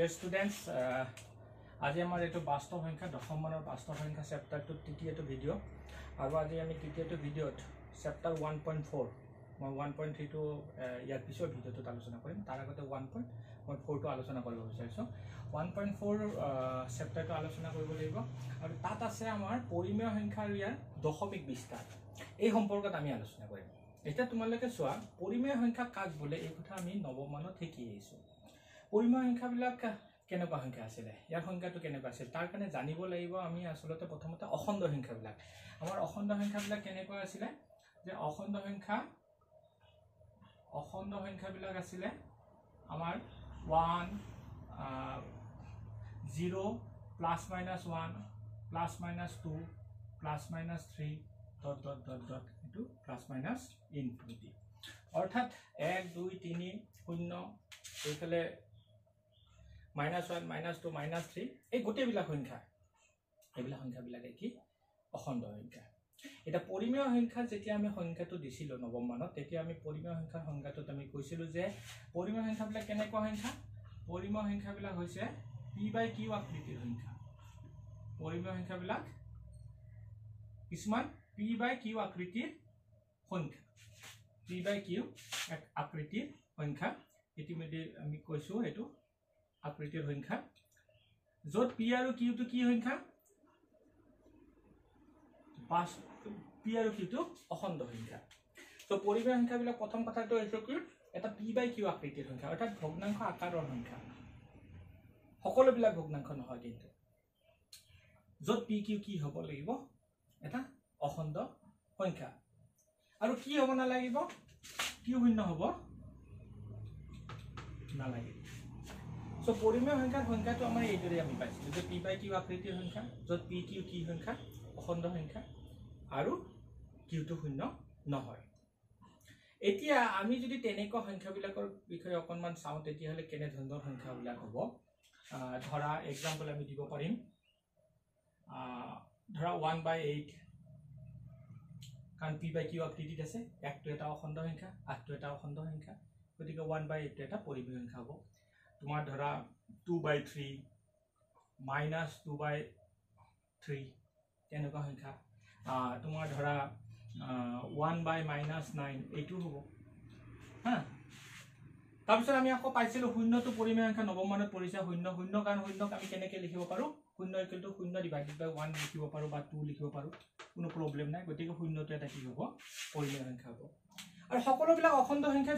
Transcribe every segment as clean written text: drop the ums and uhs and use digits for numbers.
Dear students, আজি আমাৰ এইটো বাস্তৱ সংখ্যা দশম মানৰ বাস্তৱ সংখ্যা চেপ্টাৰটোৰ তৃতীয়টো ভিডিঅ'। আৰু আজি আমি তৃতীয়টো ভিডিঅ'ত চেপ্টাৰ 1.4, মই 1.3টো ইয়াৰ পিছৰ ভিডিঅ'টোত আলোচনা কৰিম। তাৰ আগতে 1.4টো আলোচনা কৰিব বিচাৰিছোঁ। 1.4 চেপ্টাৰটো আলোচনা কৰিব লাগিব আৰু তাত আছে আমাৰ পৰিমেয় সংখ্যা আৰু ইয়াৰ দশমিক বিস্তাৰ, এই সম্পৰ্কত আমি আলোচনা কৰিম। এতিয়া তোমালোকে চোৱা, পৰিমেয় সংখ্যা কাক বোলে এই কথা আমি নৱম মানত শিকি আহিছোঁ। পৰিমেয় সংখ্যাবিলাক কেনেকুৱা সংখ্যা আছিলে, ইয়াৰ সংখ্যাটো কেনেকুৱা আছিল, তাৰ কাৰণে জানিব লাগিব আমি আচলতে প্ৰথমতে অখণ্ড সংখ্যাবিলাক। আমাৰ অখণ্ড সংখ্যাবিলাক কেনেকুৱা আছিলে যে অখণ্ড সংখ্যাবিলাক আছিলে আমাৰ 1, 0, plus minus 1, plus minus 2, plus minus 3, dot dot dot dot, এইটো প্লাছ মাইনাছ ইনফিনিটি। অৰ্থাৎ 1, 2, 3, 0, এইফালে মাইনাছ 1, মাইনাছ 2, মাইনাছ 3, এই গোটেইবিলাক সংখ্যা, এইবিলাক সংখ্যাবিলাকে কি অখণ্ড সংখ্যা। এতিয়া পৰিমেয় সংখ্যা যেতিয়া আমি সংখ্যাটো দিছিলোঁ নৱম মানত, তেতিয়া আমি পৰিমেয় সংখ্যাৰ সংখ্যাটোত আমি কৈছিলোঁ যে পৰিমেয় সংখ্যাবিলাক কেনেকুৱা সংখ্যা। পৰিমেয় সংখ্যাবিলাক হৈছে পি বাই কিউ আকৃতিৰ সংখ্যা। পৰিমেয় সংখ্যাবিলাক কিছুমান পি বাই কিউ আকৃতিৰ সংখ্যা, পি বাই কিউ এক আকৃতিৰ সংখ্যা। ইতিমধ্যে আমি কৈছোঁ এইটো আকৃতিৰ সংখ্যা, য'ত পি আৰু কিউটো কি সংখ্যা, পাঁচ, পি আৰু কিউটো অখণ্ড সংখ্যা। ত' পৰিমেয় সংখ্যাবিলাক প্ৰথম কথাটো হৈছে কি, এটা পি বাই কিউ আকৃতিৰ সংখ্যা, অৰ্থাৎ ভগ্নাংশ আকাৰৰ সংখ্যা। সকলোবিলাক ভগ্নাংশ নহয় কিন্তু, য'ত পি কিউ কি হ'ব লাগিব, এটা অখণ্ড সংখ্যা। আৰু কি হ'ব নালাগিব, কিউ শূন্য হ'ব নালাগিব। চ' পৰিমেয় সংখ্যাৰ সংখ্যাটো আমাৰ এইদৰে আমি পাইছিলোঁ যে পি বাই কিউ আকৃতিৰ সংখ্যা, য'ত পি কিউ কি সংখ্যা, অখণ্ড সংখ্যা, আৰু কিউটো শূন্য নহয়। এতিয়া আমি যদি তেনেকুৱা সংখ্যাবিলাকৰ বিষয়ে অকণমান চাওঁ, তেতিয়াহ'লে কেনেধৰণৰ সংখ্যাবিলাক হ'ব। ধৰা এক্সাম্পল আমি দিব পাৰিম, ধৰা 1/8, কাৰণ পি বাই কিউ আকৃতিত আছে, 1টো এটা অখণ্ড সংখ্যা, 8টো এটা অখণ্ড সংখ্যা, গতিকে 1/8টো এটা পৰিমেয় সংখ্যা হ'ব। তোমাৰ ধৰা 2/3, মাইনাছ 2/3, তেনেকুৱা সংখ্যা। তোমাৰ ধৰা 1/-9, এইটো হ'ব। হা, তাৰপিছত আমি আকৌ পাইছিলোঁ শূন্যটো পৰিমেয় সংখ্যা, নৱম মানত পৰিছে শূন্য। শূন্য কাৰণ শূন্যক আমি কেনেকৈ লিখিব পাৰোঁ, শূন্য ইকুৱেল টু শূন্য ডিভাইডেড বাই 1 লিখিব পাৰোঁ বা 2 লিখিব পাৰোঁ, কোনো প্ৰব্লেম নাই। গতিকে শূন্যটো এটা কি হ'ব, পৰিমেয় সংখ্যা হ'ব। আৰু সকলোবিলাক অখণ্ড সংখ্যাই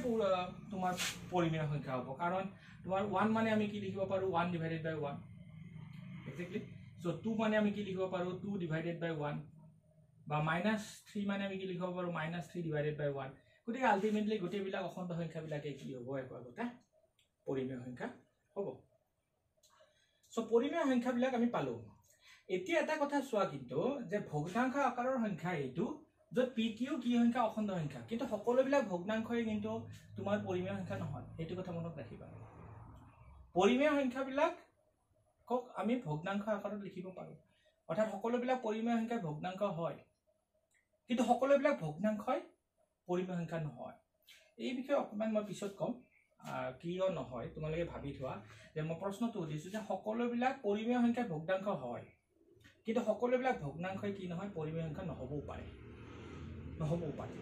তোমাৰ পৰিমেয় সংখ্যা হ'ব, কাৰণ তোমাৰ 1 মানে আমি কি লিখিব পাৰোঁ, 1 ডিভাইডেড বাই 1, একজেক্টলি। চ' 2 মানে আমি কি লিখিব পাৰোঁ, 2 ডিভাইডেড বাই 1, বা -3 মানে আমি কি লিখিব পাৰোঁ, -3 ডিভাইডেড বাই 1। গতিকে আল্টিমেটলি গোটেইবিলাক অখণ্ড সংখ্যাবিলাকে কি হ'ব, একো একোটা পৰিমেয় সংখ্যা হ'ব। চ' পৰিমেয় সংখ্যাবিলাক আমি পালোঁ। এতিয়া এটা কথা চোৱা কিন্তু, যে ভগ্নাংশ আকাৰৰ সংখ্যা এইটো, য'ত পি কিউ কি সংখ্যা, অখণ্ড সংখ্যা, কিন্তু সকলোবিলাক ভগ্নাংশই কিন্তু তোমাৰ পৰিমেয় সংখ্যা নহয়, সেইটো কথা মনত ৰাখিবা। পৰিমেয় সংখ্যাবিলাকক আমি ভগ্নাংশ আকাৰত লিখিব পাৰোঁ, অৰ্থাৎ সকলোবিলাক পৰিমেয় সংখ্যাৰ ভগ্নাংশ হয়, কিন্তু সকলোবিলাক ভগ্নাংশই পৰিমেয় সংখ্যা নহয়। এই বিষয়ে অকণমান মই পিছত ক'ম কিয় নহয়। তোমালোকে ভাবি থোৱা যে মই প্ৰশ্নটো সুধিছোঁ যে সকলোবিলাক পৰিমেয় সংখ্যাৰ ভগ্নাংশ হয়, কিন্তু সকলোবিলাক ভগ্নাংশই কি নহয়, পৰিমেয় সংখ্যা নহ'বও পাৰে, নহ'বও পাৰে।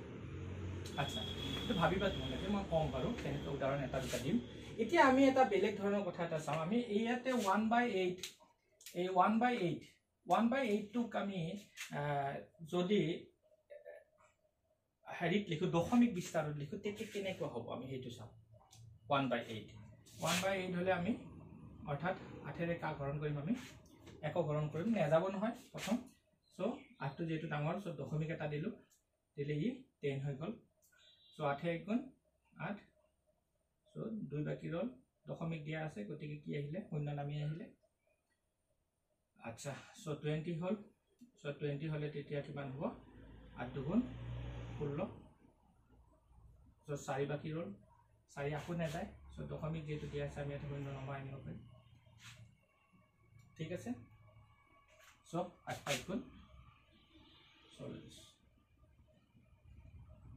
আচ্ছা, এইটো ভাবিবা তোমালোকে, মই কওঁ বাৰু তেনেকৈ উদাহৰণ এটা দুটা দিম। এতিয়া আমি এটা বেলেগ ধৰণৰ কথা এটা চাওঁ। আমি ইয়াতে 1/8, এই 1/8, 1/8টোক আমি যদি হেৰিত লিখোঁ, দশমিক বিস্তাৰত লিখোঁ, তেতিয়া কেনেকুৱা হ'ব আমি সেইটো চাওঁ। 1/8, 1/8 হ'লে আমি অৰ্থাৎ 8-ৰে কাক হৰণ কৰিম, আমি 1 হৰণ কৰিম, নেযাব নহয় প্ৰথম। চ' 8টো যিহেতু ডাঙৰ, চ' দশমিক এটা দিলোঁ, দিলে ই 10 হৈ গ'ল। চ' 8 1 গুণ 8, চ' 2 বাকী ৰ'ল, দশমিক দিয়া আছে, গতিকে কি আহিলে, শূন্য নামি আহিলে। আচ্ছা, চ' 20 হ'ল। চ' 20 হ'লে তেতিয়া কিমান হ'ব, 8 দুগুণ 16, চ' 4 বাকী ৰ'ল, 4 আকৌ নাযায়, চ' দশমিক যিহেতু দিয়া আছে আমি ইয়াতে শূন্য নমাই আনিব পাৰিম। ঠিক আছে, চ' 8 5 গুণ 40,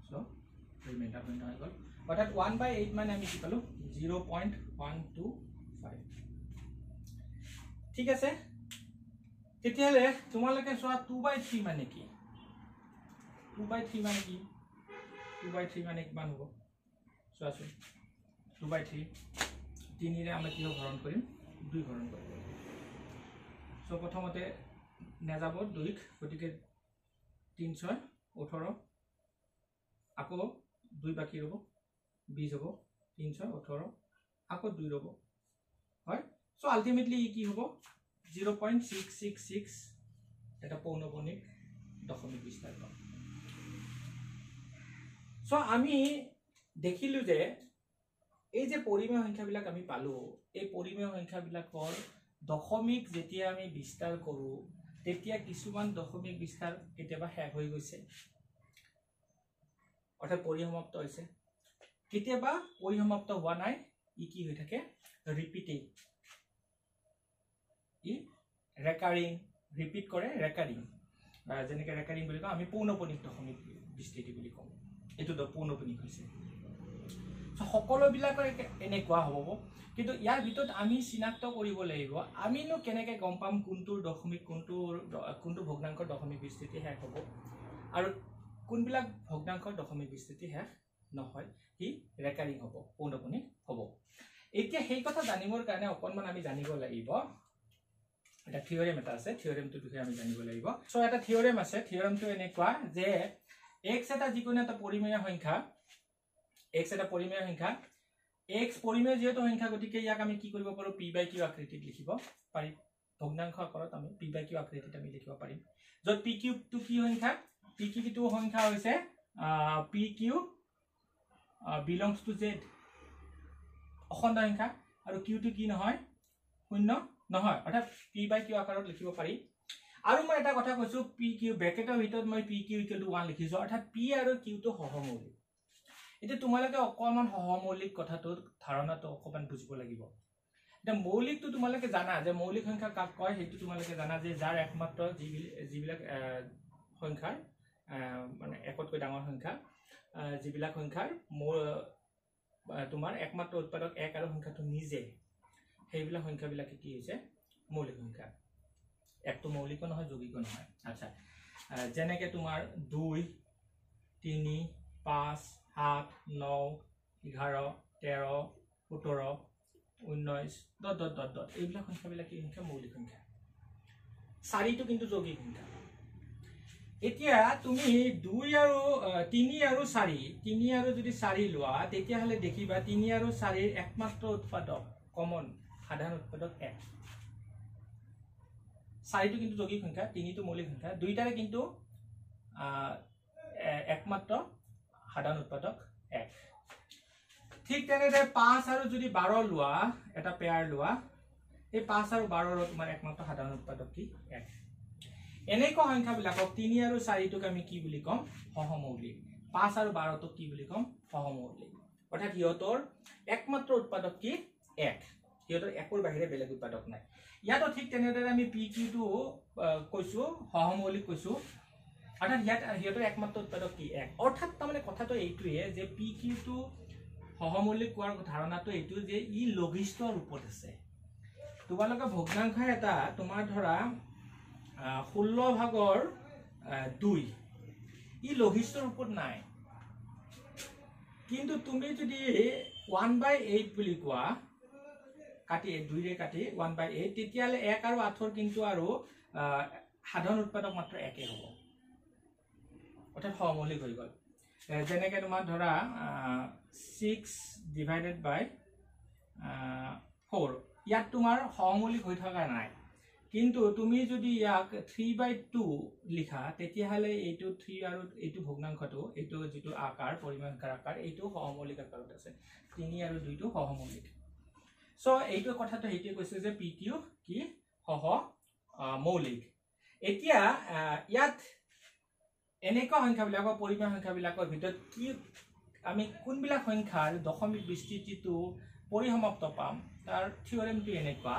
চ' ৰিমাইণ্ডাৰ শূন্য হৈ গ'ল। অৰ্থাৎ 1/8 মানে আমি কি পালোঁ, 0.125। ঠিক আছে, তেতিয়াহ'লে তোমালোকে চোৱা 2/3 মানে কি? 2/3 মানে কি? 2/3 মানে কিমান হ'ব চোৱাচোন। 2/3 তিনিৰে আমি কিয় হৰণ কৰিম? 2 হৰণ কৰিম। চ' প্ৰথমতে নেযাব 2, গতিকে 3 6 18, আকৌ 2 বাকী ৰ'ব 20 হ'ব, 3 6 18, আকৌ 2 ৰ'ব, হয়। চ' আল্টিমেটলি কি হ'ব? 0.666 এটা পৌনঃপুনিক দশমিক বিস্তাৰ পাম। চ' আমি দেখিলোঁ যে এই যে পৰিমেয় সংখ্যাবিলাক আমি পালোঁ, এই পৰিমেয় সংখ্যাবিলাকৰ দশমিক যেতিয়া আমি বিস্তাৰ কৰোঁ তেতিয়া কিছুমান দশমিক বিস্তাৰ কেতিয়াবা শেষ হৈ গৈছে, অৰ্থাৎ পৰিসমাপ্ত হৈছে, কেতিয়াবা পৰিসমাপ্ত হোৱা নাই, ই কি হৈ থাকে? ৰিপিটিং, ই ৰেকাৰিং, ৰিপিট কৰে, ৰেকাৰিং। যেনেকৈ ৰেকাৰিং বুলি কওঁ আমি, পৌনঃপুনিক দশমিক বিস্তৃতি বুলি কওঁ, এইটো পৌনঃপুনিক হৈছে। সকলোবিলাকৰ এনেকুৱা হ'ব, কিন্তু ইয়াৰ ভিতৰত আমি চিনাক্ত কৰিব লাগিব আমিনো কেনেকৈ গম পাম কোনটোৰ দশমিক, কোনটো ভগ্নাংশৰ দশমিক বিস্তৃতি শেষ হ'ব আৰু কোনবিলাক ভগ্নাংশৰ দশমিক বিস্তৃতি শেষ নহয়, সি ৰেকাৰিং হ'ব, পৌনঃপুনিক হ'ব। এতিয়া সেই কথা জানিবৰ কাৰণে অকণমান আমি জানিব লাগিব, এটা থিয়ৰেম এটা আছে, থিয়ৰেমটোৰ বিষয়ে আমি জানিব লাগিব। চ' এটা থিয়ৰেম আছে, থিয়ৰেমটো এনেকুৱা যে এক্স এটা যিকোনো এটা পৰিমেয় সংখ্যা, এক্স এটা পৰিমেয় সংখ্যা, এক্স পৰিমেয় যিহেতু সংখ্যা গতিকে ইয়াক আমি কি কৰিব পাৰোঁ? পি/কিউ আকৃতিত লিখিব পাৰিম। ভগ্নাংশ আকাৰত আমি পি/কিউ আকৃতিত আমি লিখিব পাৰিম, য'ত পি কিউটো কি সংখ্যা? পি কিউটো সংখ্যা হৈছে P Q belongs to Z, অখণ্ড সংখ্যা, আৰু কিউটো কি নহয়? শূন্য নহয়, অৰ্থাৎ পি/কিউ আকাৰত লিখিব পাৰি। আৰু মই এটা কথা কৈছোঁ, পি কিউ ব্ৰেকেটৰ ভিতৰত মই পি কিউ ইকুৱেল টু 1 লিখিছোঁ, অৰ্থাৎ পি আৰু কিউটো সহমৌলিক। এতিয়া তোমালোকে অকণমান সহমৌলিক কথাটো, ধাৰণাটো অকণমান বুজিব লাগিব। এতিয়া মৌলিকটো তোমালোকে জানা যে মৌলিক সংখ্যা কাক কয়, সেইটো তোমালোকে জানা যে যাৰ একমাত্ৰ যিবিলাক সংখ্যাৰ মানে একতকৈ ডাঙৰ সংখ্যা, যিবিলাক সংখ্যাৰ তোমাৰ একমাত্ৰ উৎপাদক এক আৰু সংখ্যাটো নিজে, সেইবিলাক সংখ্যাবিলাকে কি হৈছে? মৌলিক সংখ্যা। একটো মৌলিকো নহয়, যৌগিকো নহয়। আচ্ছা, যেনেকৈ তোমাৰ 2 3 5 7 9 11 13 17 19 dot dot dot dot, এইবিলাক সংখ্যাবিলাক কি সংখ্যা? মৌলিক সংখ্যা। 4টো কিন্তু যৌগিক সংখ্যা। এতিয়া তুমি 2 আৰু 3 আৰু 4, 3 আৰু যদি 4 লোৱা তেতিয়াহ'লে দেখিবা 3 আৰু 4ৰ একমাত্ৰ উৎপাদক, কমন সাধাৰণ উৎপাদক 1। 4টো কিন্তু যৌগিক সংখ্যা, 3টো মৌলিক সংখ্যা, দুইটাৰে কিন্তু একমাত্ৰ সাধাৰণ উৎপাদক 1। ঠিক তেনেদৰে 5 আৰু যদি 12 লোৱা, এটা পেয়াৰ লোৱা, এই 5 আৰু 12ৰ তোমাৰ একমাত্ৰ সাধাৰণ উৎপাদক কি? 1। এনেকুৱা সংখ্যাবিলাকক 3 আৰু 4টোক আমি কি বুলি ক'ম? সহমৌলিক। 5 আৰু 12টোক কি বুলি ক'ম? সহমৌলিক। অৰ্থাৎ সিহঁতৰ একমাত্ৰ উৎপাদক কি? 1। সিহঁতৰ একৰ বাহিৰে বেলেগ উৎপাদক নাই। ইয়াতো ঠিক তেনেদৰে আমি পি কিউটো কৈছোঁ, সহমৌলিক কৈছোঁ, অৰ্থাৎ ইয়াত সিহঁতৰ একমাত্ৰ উৎপাদক কি? 1। অৰ্থাৎ তাৰমানে কথাটো এইটোৱে যে পি কিউটো সহমৌলিক কোৱাৰ ধাৰণাটো এইটো যে ই লঘিষ্ঠ ৰূপত আছে। তোমালোকে ভগ্নাংশ এটা তোমাৰ ধৰা 16/2, ই লঘিষ্ঠ ৰূপত নাই, কিন্তু তুমি যদি 1/8 বুলি কোৱা, কাটি 2ৰে কাটি 1/8, তেতিয়াহ'লে 1 আৰু 8ৰ কিন্তু আৰু সাধাৰণ উৎপাদক মাত্ৰ 1 হ'ব, অৰ্থাৎ সহমৌলিক হৈ গ'ল। যেনেকৈ তোমাৰ ধৰা 6 / 4, ইয়াত তোমাৰ সহমৌলিক হৈ থকা নাই, কিন্তু তুমি যদি ইয়াক 3/2 লিখা তেতিয়াহ'লে এইটো 3 আৰু এইটো ভগ্নাংশটো, এইটো যিটো আকাৰ, পৰিমেয় সংখ্যাৰ আকাৰ, এইটো সহমৌলিক আকাৰত আছে, 3 আৰু 2টো সহমৌলিক। চ' এইটো কথাটো সেইটোৱে কৈছে যে পি কিউ কি? সহ মৌলিক। এতিয়া ইয়াত এনেকুৱা সংখ্যাবিলাকৰ, পৰিমেয় সংখ্যাবিলাকৰ ভিতৰত কি আমি কোনবিলাক সংখ্যাৰ দশমিক বিস্তৃতিটো পৰিসমাপ্ত পাম, তাৰ থিয়ৰেমটো এনেকুৱা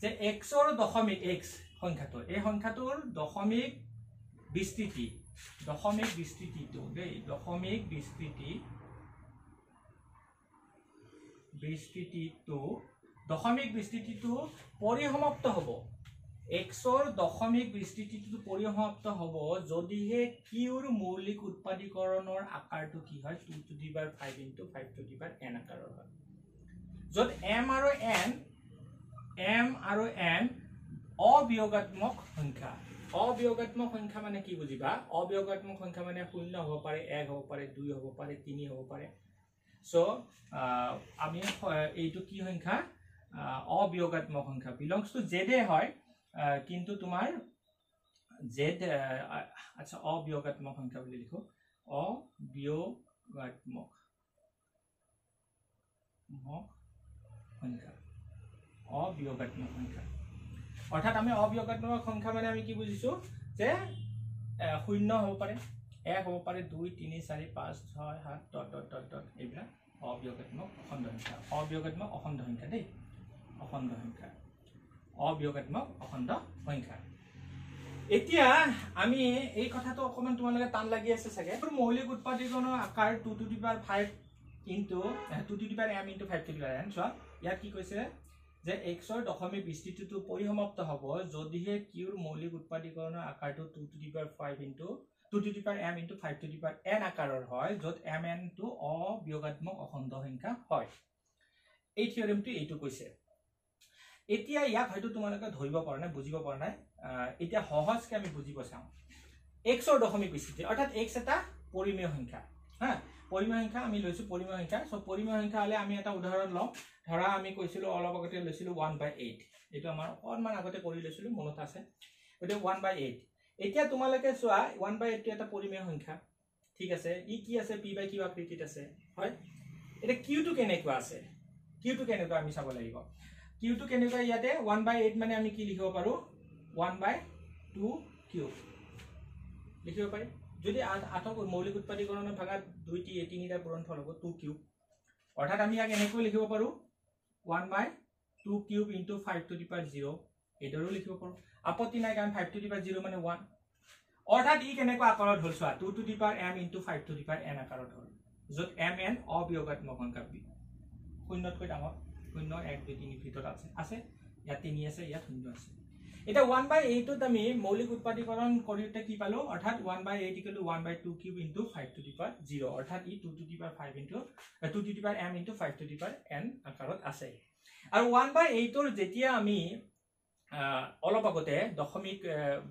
যে এক্সৰ দশমিক, এক্স সংখ্যাটো, এই সংখ্যাটোৰ দশমিক বিস্তৃতি, দশমিক বিস্তৃতিটো দেই, দশমিক বিস্তৃতি, বিস্তৃতিটো দশমিক বিস্তৃতিটো পৰিসমাপ্ত হ'ব, এক্সৰ দশমিক বিস্তৃতিটো পৰিসমাপ্ত হ'ব যদিহে কিউৰ মৌলিক উৎপাদীকৰণৰ আকাৰটো কি হয়, 2 to the power 5 into 5 to the power n আকাৰৰ হয়, য'ত এম আৰু এন অবিয়োগাত্মক সংখ্যা। অবিয়োগাত্মক সংখ্যা মানে কি বুজিবা? অবিয়োগাত্মক সংখ্যা মানে শূন্য হ'ব পাৰে, 1 হ'ব পাৰে, 2 হ'ব পাৰে, 3 হ'ব পাৰে। চ' আমি এইটো কি সংখ্যা? অবিয়োগাত্মক সংখ্যা, বিলংছ টু জেডে হয়, কিন্তু তোমাৰ জেড, আচ্ছা অবিয়োগাত্মক সংখ্যা বুলি লিখো, অবিয়োগাত্মক সংখ্যা, অবিয়োগাত্মক সংখ্যা। অৰ্থাৎ আমি অবিয়োগাত্মক সংখ্যা মানে আমি কি বুজিছো যে শূন্য হ'ব পাৰে, 1 হ'ব পাৰে, 2 3 4 5 6 7 ডট ডট ডট ডট, এইবিলাক অবিয়োগাত্মক অখণ্ড সংখ্যা, অবিয়োগাত্মক অখণ্ড সংখ্যা দেই, অখণ্ড সংখ্যা, অবিয়োগাত্মক অখণ্ড সংখ্যা। এতিয়া আমি এই কথাটো অকণমান তোমালোকে টান লাগি আছে চাগে। মৌলিক উৎপাদীকৰণৰ আকাৰ 2 to the power 5 into 2 to the power m into 5 to the power n। চোৱা ইয়াত কি কৈছে যে এক্সৰ দশমিক বিস্তৃতিটো পৰিসমাপ্ত হ'ব যদিহে কিউৰ মৌলিক উৎপাদীকৰণৰ আকাৰটো 2 to the power 5 into 2 to the power m into 5 to the power n আকাৰৰ হয়, য'ত এম এনটো অবিয়োগাত্মক অখণ্ড সংখ্যা হয়। এই থিয়ৰিমটো এইটো কৈছে। এতিয়া ইয়াক হয়তো তোমালোকে ধৰিব পৰা নাই, বুজিব পৰা নাই, এতিয়া সহজকে আমি বুজিব চাওঁ। এক্সৰ দশমিক বিস্তৃতি, অৰ্থাৎ এক্স এটা পৰিমেয় সংখ্যা, হা, পৰিমেয় সংখ্যা আমি লৈছোঁ, পৰিমেয় সংখ্যা। চ' পৰিমেয় সংখ্যা হ'লে আমি এটা উদাহৰণ লওঁ। ধৰা আমি কৈছিলোঁ অলপ আগতে লৈছিলোঁ 1/8, এইটো আমাৰ অকণমান আগতে কৰি লৈছিলোঁ, মনত আছে, গতিকে 1/8। এতিয়া তোমালোকে চোৱা 1/8টো এটা পৰিমেয় সংখ্যা, ঠিক আছে, ই কি আছে, পি বাই কিউ আকৃতিত আছে, হয়। এতিয়া কিউটো কেনেকুৱা আছে, কিউটো কেনেকুৱা আমি চাব লাগিব। কিউটো কেনেকুৱা, ইয়াতে 1/8 মানে আমি কি লিখিব পাৰোঁ, 1/2 কিউব লিখিব পাৰি। যদি 8ক মৌলিক উৎপাদীকৰণৰ ভাগাত 2 3টা পূৰণফল হ'ব 2 কিউব, অৰ্থাৎ আমি ইয়াক এনেকৈ লিখিব পাৰোঁ 1/2 cube into 5 to the power 0, এইদৰেও লিখিব পাৰোঁ, আপত্তি নাই, কাৰণ 5 টু the power 0 মানে 1। অৰ্থাৎ ই কেনেকুৱা আকাৰত হ'ল চোৱা, 2 to the power m into 5 to the power n আকাৰত হ'ল, য'ত এম এন অবিয়োগাত্মক সংখ্যা, শূন্যতকৈ ডাঙৰ, 0 1 2 3 ভিতৰত আছে, আছে ইয়াত 3 আছে, ইয়াত 0 আছে। এতিয়া 1/8ত আমি মৌলিক উৎপাদীকৰণ কৰোঁতে কি পালোঁ, অৰ্থাৎ 1/8 equal to 1/2 cube into 5 to the power 0, অৰ্থাৎ ই 2 to the power 5 into 2 to the power m into 5 to the power n আকাৰত আছে। আৰু 1/8ৰ যেতিয়া আমি অলপ আগতে দশমিক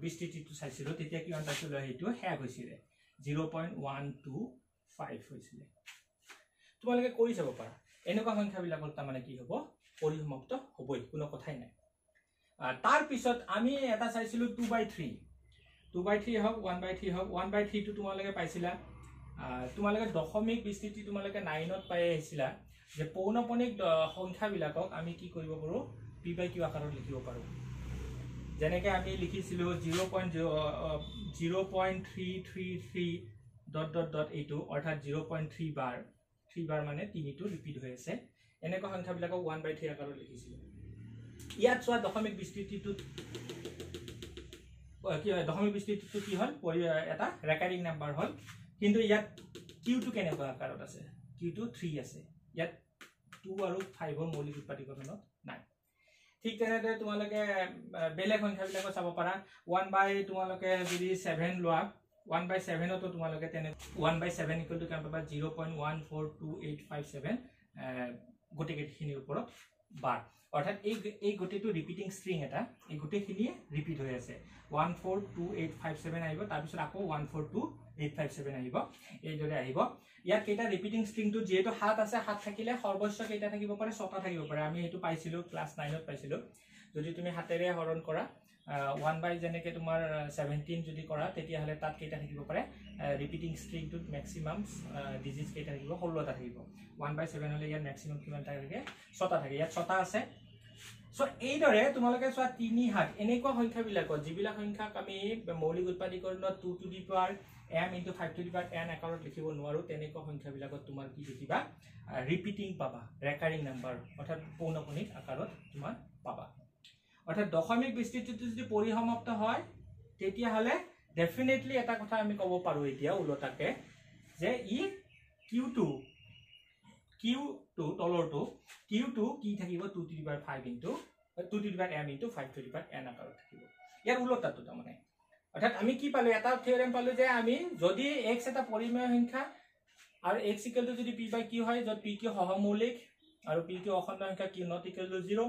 বিস্তৃতিটো চাইছিলোঁ, তেতিয়া কিমান পাইছিলোঁ, সেইটো শেষ হৈছিলে 0.125 হৈছিলে। তোমালোকে কৰি চাব পাৰা, এনেকুৱা সংখ্যাবিলাকৰ তাৰমানে কি হ'ব, পৰিসমাপ্ত হ'বই, কোনো কথাই নাই। তাৰপিছত আমি এটা চাইছিলোঁ 2/3, 2/3 হওক 1/3 হওক, 1/3টো তোমালোকে পাইছিলা, তোমালোকে দশমিক বিস্তৃতি তোমালোকে 9ত পাই আহিছিলা যে পৌনপণিক সংখ্যাবিলাকক আমি কি কৰিব পাৰোঁ, পি বাই কিউ আকাৰত লিখিব পাৰোঁ। যেনেকৈ আমি লিখিছিলোঁ 0.0.333 ডট ডট ডট এইটো, অৰ্থাৎ 0.3 বাৰ, 3 বাৰ মানে 3টো ৰিপিট হৈ আছে, এনেকুৱা সংখ্যাবিলাকক 1/3 আকাৰত লিখিছিলোঁ। ইয়াত চোৱা দশমিক বিস্তৃতিটোত কি হয়, দশমিক বিস্তৃতিটো কি হ'ল, এটা ৰেকাৰিং নাম্বাৰ হ'ল, কিন্তু ইয়াত কিউটো কেনেকুৱা আকাৰত আছে, কিউটো 3 আছে, ইয়াত 2 আৰু 5ৰ মৌলিক উৎপাদীকৰণত নাই। ঠিক তেনেদৰে তোমালোকে বেলেগ সংখ্যাবিলাকো চাব পাৰা। 1/ তোমালোকে যদি 7 লোৱা, 1/7তো তোমালোকে তেনে 1/7 ইকুৱেল টু কিমান পাবা, 0.142857 গোটেইখিনিৰ ওপৰত বাৰ, অৰ্থাৎ এই গোটেইটো ৰিপিটিং ষ্ট্ৰিং এটা, এই গোটেইখিনিয়ে ৰিপিট হৈ আছে। 142857 আহিব, তাৰপিছত আকৌ 142857 আহিব, এইদৰে আহিব। ইয়াত কেইটা ৰিপিটিং ষ্ট্ৰিংটো যিহেতু 7 আছে, 7 থাকিলে সৰ্বোচ্চ কেইটা থাকিব পাৰে, 6টা থাকিব পাৰে। আমি এইটো পাইছিলোঁ ক্লাছ 9ত পাইছিলোঁ। যদি তুমি 7-ৰে হৰণ কৰা 1/ যেনেকৈ তোমাৰ 17 যদি কৰা, তেতিয়াহ'লে তাত কেইটা থাকিব পাৰে, ৰিপিটিং ষ্ট্ৰিংটোত মেক্সিমাম ডিজিট কেইটা থাকিব, 16টা থাকিব। 1/7 হ'লে ইয়াত মেক্সিমাম কিমানটা থাকে, 6টা থাকে, ইয়াত 6টা আছে। চ' এইদৰে তোমালোকে চোৱা 3 7 এনেকুৱা সংখ্যাবিলাকত, যিবিলাক সংখ্যাক আমি মৌলিক উৎপাদীকৰণত 2 to the power m into 5 to the power n আকাৰত লিখিব নোৱাৰোঁ, তেনেকুৱা সংখ্যাবিলাকত তোমাৰ কি দেখিবা, ৰিপিটিং পাবা, ৰেকাৰিং নাম্বাৰ, অৰ্থাৎ পৌনপণিক আকাৰত তোমাৰ পাবা। অৰ্থাৎ দশমিক বিস্তৃতিটো যদি পৰিসমাপ্ত হয়, তেতিয়াহ'লে ডেফিনেটলি এটা কথা আমি ক'ব পাৰোঁ এতিয়া ওলোটাকে, যে ই কিউটো কিউটো তলৰটো কিউটো কি থাকিব 2 to the power 5 into 2 to the power m into 5 to the power n আকাৰত থাকিব। ইয়াৰ উলটাটো তাৰমানে, অৰ্থাৎ আমি কি পালো, এটা থিয়ৰেম পালো যে আমি যদি x এটা পৰিমেয় সংখ্যা আৰু x equal to যদি p by q হয়, য'ত p q সহমৌলিক আৰু p q অখণ্ড সংখ্যা, q not equal to 0,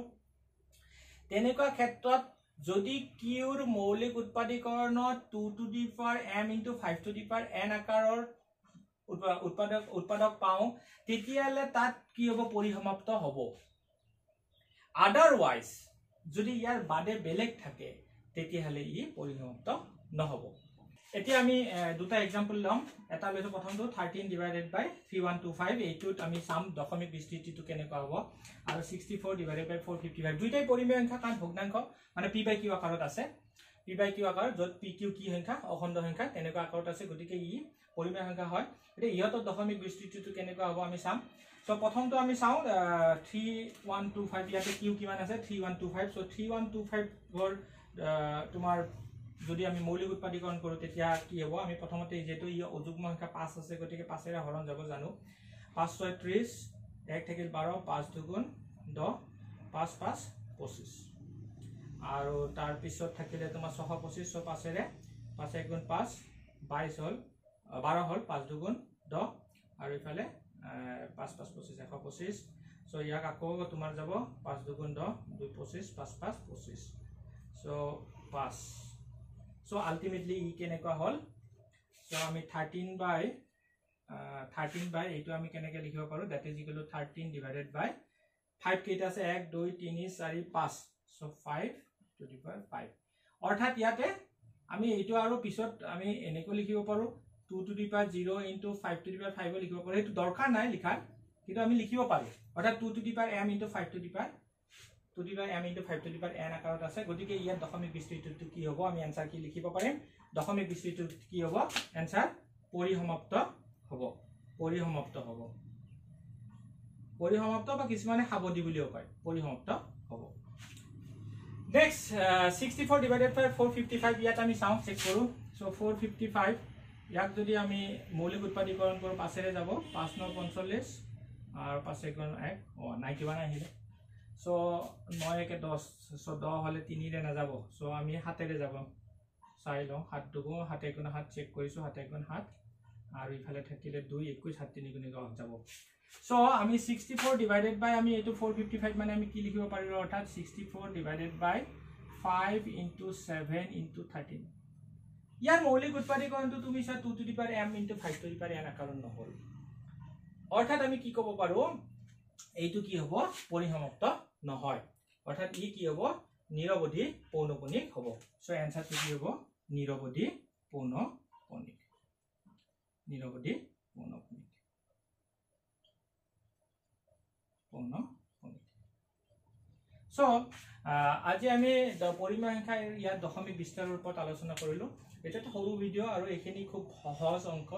তেনেকুৱা ক্ষেত্ৰত যদি কিউৰ মৌলিক উৎপাদীকৰণত 2 to the power m into 5 to the power n আকাৰৰ উৎপাদক পাওঁ, তেতিয়াহ'লে তাত কি হ'ব, পৰিসমাপ্ত হ'ব। আদাৰৱাইজ যদি ইয়াৰ বাদে বেলেগ থাকে তেতিয়াহ'লে ই পৰিসমাপ্ত নহ'ব। এতিয়া আমি দুটা এক্সাম্পল ল'ম। এটা লৈছোঁ প্ৰথমটো 13 ডিভাইডেড বাই 3125, এইটোত আমি চাম দশমিক বিস্তৃতিটো কেনেকুৱা হ'ব, আৰু 64 ডিভাইডেড বাই 455, দুইটাই পৰিমেয় সংখ্যা কাৰণ ভগ্নাংশ মানে পি বাই কিউ আকাৰত আছে, পি বাই কিউ আকাৰত য'ত পি কিউ কি সংখ্যা, অখণ্ড সংখ্যা, তেনেকুৱা আকাৰত আছে, গতিকে ই পৰিমেয় সংখ্যা হয়। এতিয়া ইহঁতৰ দশমিক বিস্তৃতিটো কেনেকুৱা হ'ব আমি চাম। চ' প্ৰথমটো আমি চাওঁ 3125, ইয়াতে কিউ কিমান আছে 3125। চ' 3125ৰ তোমাৰ যদি আমি মৌলিক উৎপাদীকৰণ কৰোঁ তেতিয়া কি হ'ব, আমি প্ৰথমতে যিহেতু ই অযুগ্ম সংখ্যা 5 আছে গতিকে 5-এৰে হৰণ যাব জানো, 5 6 30, 1 থাকিল 12, 5 দুগুণ 10, 5 5 25, আৰু তাৰপিছত থাকিলে তোমাৰ 625, চ' 5-এৰে 5 1 গুণ 5 22 হ'ল, 12 হ'ল, 5 দুগুণ 10, আৰু ইফালে 5 5 25 125। চ' ইয়াক আকৌ তোমাৰ যাব 5 দুগুণ 10, 2 25, 5 5 25, চ' 5। চ' আল্টিমেটলি ই কেনেকুৱা হ'ল, চ' আমি 13 বাই এইটো আমি কেনেকৈ লিখিব পাৰোঁ, that is equal to 13 divided by 5 কেইটা আছে 1 2 3 4 5, so 5 to the power 5। অৰ্থাৎ ইয়াতে আমি এইটো আৰু পিছত আমি এনেকৈ লিখিব পাৰোঁ 2 to the power 0 into 5 to the power 5 লিখিব পাৰোঁ, সেইটো দৰকাৰ নাই লিখাৰ, কিন্তু আমি লিখিব পাৰোঁ। অৰ্থাৎ 2 to the power m into 5 to the power 2 to the power m into 5 to the power n আকাৰত আছে, গতিকে ইয়াত দশমিক বিস্তৃতিটো কি হ'ব, আমি এনচাৰ কি লিখিব পাৰিম, দশমিক বিস্তৃতিটো কি হ'ব, এনচাৰ পৰিসমাপ্ত হ'ব, পৰিসমাপ্ত হ'ব, পৰিসমাপ্ত বা কিছুমানে সাৱধি বুলিও কয়, পৰিসমাপ্ত হ'ব। নেক্সট 64 ডিভাইডেড বাই 455, ইয়াত আমি চাওঁ, চেক কৰোঁ। চ' 455 ইয়াক যদি আমি মৌলিক উৎপাদীকৰণ কৰোঁ 5-এৰে যাব, 5 9 45 আৰু 5 1 1, অঁ 91 আহিলে। চ' 9 1 10, চ' 10 হ'লে 3-ৰে নাযাব, চ' আমি 7-এৰে যাব, চাই লওঁ, 7 দুগুণ 7 1 7, চেক কৰিছোঁ, 7 1 7, আৰু ইফালে থাকিলে 2 21, 7 3 গুণ 10 যাব। চ' আমি 64 ডিভাইডেড বাই আমি এইটো 455 মানে আমি কি লিখিব পাৰিলোঁ, অৰ্থাৎ 64 ডিভাইডেড বাই 5 ইনটু 7 ইনটু 13। ইয়াৰ মৌলিক উৎপাদীকৰণটো তুমি চোৱা 2 to the power m into 5 to the power n আকাৰত নহ'ল, অৰ্থাৎ আমি কি ক'ব পাৰোঁ, এইটো কি হ'ব, পৰিসমাপ্ত নহয়, অৰ্থাৎ ই কি হ'ব, নিৰৱধি পৌনঃপুনিক হ'ব। চ' এনচাৰটো কি হ'ব, নিৰৱধি পৌনঃপুনিক, নিৰৱধি পৌনঃপুনিক, পৌনঃপুনিক। চ' আজি আমি পৰিমেয় সংখ্যা ইয়াত দশমিক বিস্তাৰৰ ওপৰত আলোচনা কৰিলোঁ। এইটো এটা সৰু ভিডিঅ' আৰু এইখিনি খুব সহজ অংক,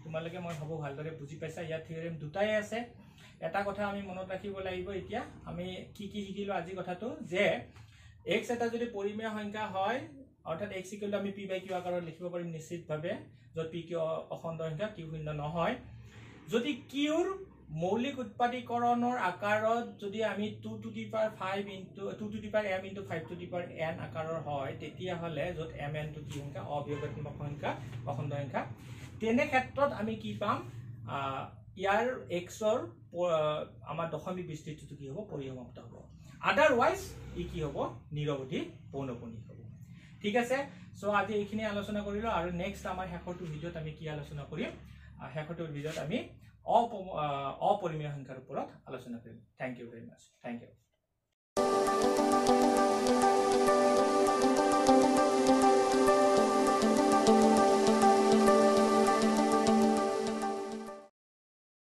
তোমালোকে মই ভাবোঁ ভালদৰে বুজি পাইছা। ইয়াত থিয়ৰেম দুটাই আছে। এটা কথা আমি মনত ৰাখিব লাগিব, এতিয়া আমি কি কি শিকিলোঁ আজি, কথাটো যে x এটা যদি পৰিমেয় সংখ্যা হয়, অৰ্থাৎ x equal to আমি পি বাই কিউ আকাৰত লিখিব পাৰিম নিশ্চিতভাৱে, য'ত পি কিউ অখণ্ড সংখ্যা, কিউ শূন্য নহয়। যদি কিউৰ মৌলিক উৎপাদীকৰণৰ আকাৰত যদি আমি 2 to the power 5 into 2 to the power m into 5 to the power n আকাৰৰ হয়, তেতিয়াহ'লে য'ত m nটো কি সংখ্যা, অবিয়োগাত্মক সংখ্যা, অখণ্ড সংখ্যা, তেনে ক্ষেত্ৰত আমি কি পাম, ইয়াৰ এক্সৰ আমাৰ দশমিক বিস্তৃতিটো কি হ'ব, পৰিসমাপ্ত হ'ব। আদাৰৱাইজ ই কি হ'ব, নিৰৱধি পৌনঃপুনিক হ'ব। ঠিক আছে, চ' আজি এইখিনি আলোচনা কৰিলোঁ, আৰু নেক্সট আমাৰ শেষৰটো ভিডিঅ'ত আমি কি আলোচনা কৰিম, শেষৰটো ভিডিঅ'ত আমি অপৰিমেয় সংখ্যাৰ ওপৰত আলোচনা কৰিম। Thank you very much, thank you.